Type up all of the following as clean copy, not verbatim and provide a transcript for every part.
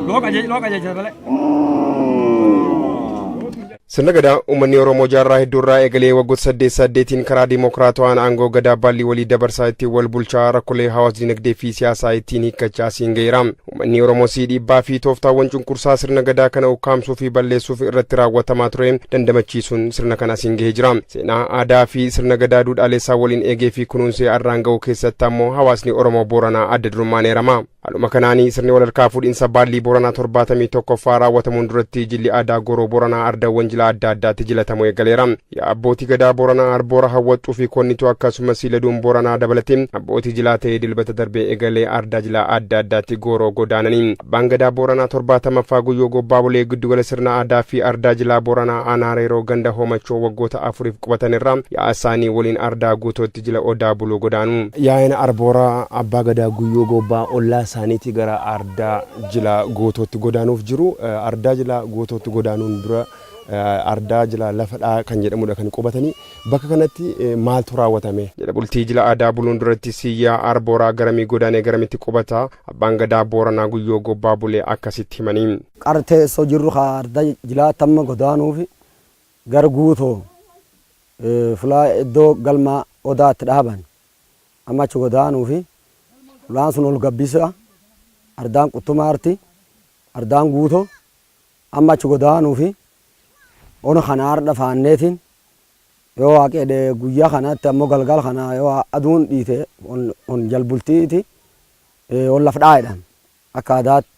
Loo qajeelcha malee. Sirna Gadaa uummanni Oromoo jaarraa hedduurraa eegalee waggoota saddeet saddeetiin karaa dimokiraatawaan aangoo Gadaa baallii walii dabarsaa ittiin wal bulchaa rakkoolee hawaas dinagdee fi siyaasaa ittiin hiikkachaa siin ga'eera. Uummanni Oromoo si dhiibbaa fi tooftaawwan cunqursaa sirna Gadaa kana ukkaamsuu fi balleessuuf irratti raawwatamaa ture dandamachiisuun sirna kana siin gahee jira. Seenaa aadaa fi sirna Gadaa duudhaaleessaa waliin eegee fi kunuunsee arraan ga'uu keessatti ammoo hawaasni Oromoo Booranaa adda durummaan eerama. Haaluma kanaanii sirni walharkaa fuudhinsa baallii Booranaa 71ffaa raawwatamuun duratti jilli aadaa Gooroo Booranaa ardaawwan jilaa adda addaatti jilatamuu eegaleera. Yaa abbootii Gadaa Booranaa Arboora Hawwaxxuu fi Konnituu akkasumas Laduun Booranaa dabalatee abbootii jilaa ta'ee dilbata darbee eegalee ardaa jilaa adda addaatti gooroo godaananii. Abbaan Gadaa Booranaa 70ffaa Guyyoo Gobbaa Bulee giddugala sirna aadaa fi ardaa jilaa Booranaa aanaa Reeroo ganda Hoomachoo waggoota afuriif qubatanirra yaa'a isaanii waliin ardaa guutootti jila Odaa Buluu godaanu. Yaa'in Arbooraa Abbaa Gadaa Guyyoo Gobbaa ollaa isaaniitii gara ardaa jilaa Guutootti godaanuuf jiru. Ardaa jilaa Guutootti godaanuun dura ardaa jilaa lafa dhaa kan jedhamudha kan qubatanii. Bakka kanatti maaltu raawwatame? Jala bultii jila aadaa buluun duratti siyyaa Arbooraa garamii godaanee garamitti qubata? Abbaan Gadaa Booranaa Guyyoo Gobbaa Bulee akkasitti himanii. Qar teessoo jirru ka arda jilaatti amma godaanuufi gara Guutoo fulaa iddoo galma Odaa itti dhaaban amma achi godaanuufi fulaan sun ol gabbisa ardaan Quttumaarti ardaan Guuto amma achi godaanuufi ona kana hardha faanneetiin yoo waaqi jedhe guyyaa kanatti ammoo galgal kana yoo aduun dhiite on jalbultiiti on laf dhaa jedhan akka aadaatti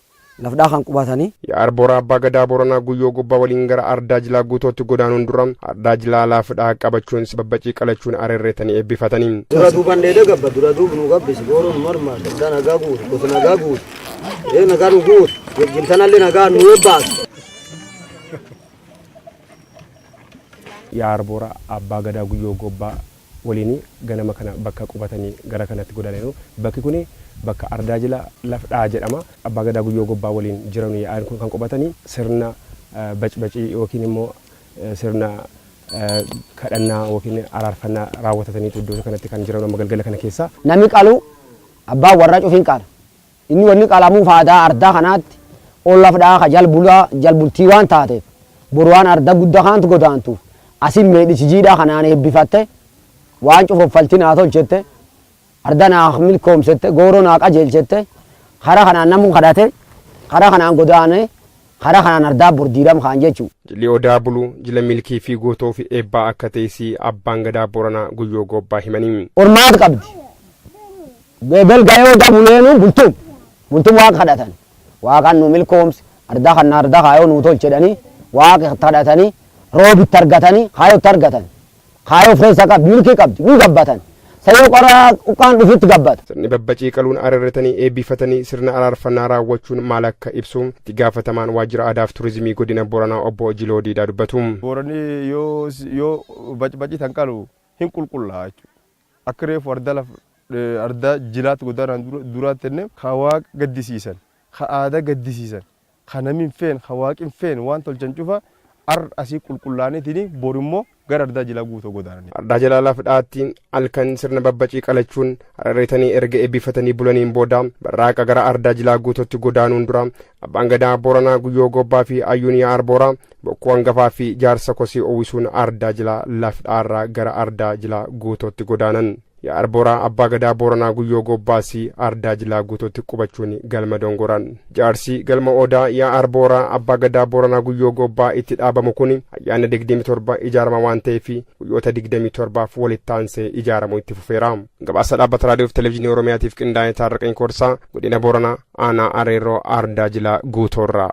lafdhaa kan qubatanii. Yaa Arbooraa Abbaa Gadaa Booranaa Guyyoo Gobbaa waliin gara Ardaa Jilaa Guutootti godaanuun dura Ardaa Jilaa Laafdhaa qabachuun babbacii qalachuun areerreetanii eebbifatanii. Dura duuban dheedee gabba dura duub nu gabbisi booroo nu mormaa gaddaa nagaa guutu gosa nagaa guutu ee nagaa nu guutu jiltanallee nagaa nu eebbaatu. Yaa Arbooraa Abbaa Gadaa Guyyoo Gobbaa waliin ganama kana bakka qubatanii gara kanatti godaananiiru. Bakki kun bakka Ardaa Jila Lafdhaa jedhama. Abbaa Gadaa Guyyoo Gobbaa waliin jiranu yaa'an kun kan qubatanii sirna bacbacii yookiin immoo sirna kadhannaa yookiin araarfannaa raawwatataniitu iddoo kanatti kan jiran amma galgala kana keessa. Nami qalu abbaan warraa cufi hin qala. Inni wanni qalamuuf aadaa ardaa kanaatti ol lafdhaa ka jal bulaa jal bultii waan taateef boru waan arda gudda kaantu godaantuuf asin meedhichi jiidhaa kanaan eebbifatte waan cufa uffalti naa tolchette arda naa milkoomsette gooroo naa qajeelchette kara kanaan namu kadhate kara kanaan godaane kara kanaan ardaa bor diidam kaan jechu. Jilli Odaa Buluu jila milkii fi guutoo fi eebbaa akka ta'es Abbaan Gadaa Booranaa Guyyoo Goobbaa himanii. Qormaat qabdi. Bebel ga'ee odaa buleenu bultum bultum waaqa kadhatan waaqan nu milkoomsi ardaa kan ardaa kaayoo nuu tolche jedhanii waaqa kadhatanii roobitti argatanii kaayootti argatan kaayoo of keessa qabdi milkii qabdi ni gabbatan sayoo qora uqqaan dhufitti gabbata. Sirni babbacii qaluun ararratanii eebbifatanii sirna araarfannaa raawwachuun maal akka ibsu itti gaafatamaan waajjira aadaa fi turizimii godina Booranaa obbo Jiloo Diidaa dubbatu. Booranni yoo yoo bacbacii tan qalu hin qulqullaa jechuudha. Akka reefu arda laf arda jilaatti godaanaan duraatti jenne ka waaqa gaddisiisan, ka aada gaddisiisan, ka nami hin feene, ka waaqi hin feene waan tolchan cufa ar asii qulqullaaniitini bor immoo gara ardaa jilaa guutoo godaanani. Ardaa Jilaa Lafdhaatti halkan sirna babbacii qalachuun ararreetanii erga eebbifatanii bulaniin booda barraaqa gara Ardaa Jilaa Guutootti godaanuun dura Abbaan Gadaa Booranaa Guyyoo Gobbaa fi Ayyuun Yaa Arbooraa Bokkuu hangafaa fi jaarsa kosii uwwisuun Ardaa Jilaa Lafdhaarraa gara Ardaa Jilaa Guutootti godaanan. Yaa Arbooraa Abbaa Gadaa Booranaa Guyyoo Gobbaasii Ardaa Jilaa Guutootti qubachuun galma dongoran. Jaarsi galma Odaa Yaa Arbooraa Abbaa Gadaa Booranaa Guyyoo Gobbaa itti dhaabamu kun ayyaana 27 ijaarama waan ta'eef guyyoota 27f walitti aansee ijaaramu itti fufeera. Gabaasa Dhaabbata Raadiyoo fi Televiziyoonii Oromiyaatiif qindaa'e Taarraqany Koorsaa, Godina Booranaa, Aanaa Areeroo Ardaa Jilaa Guutoorraa.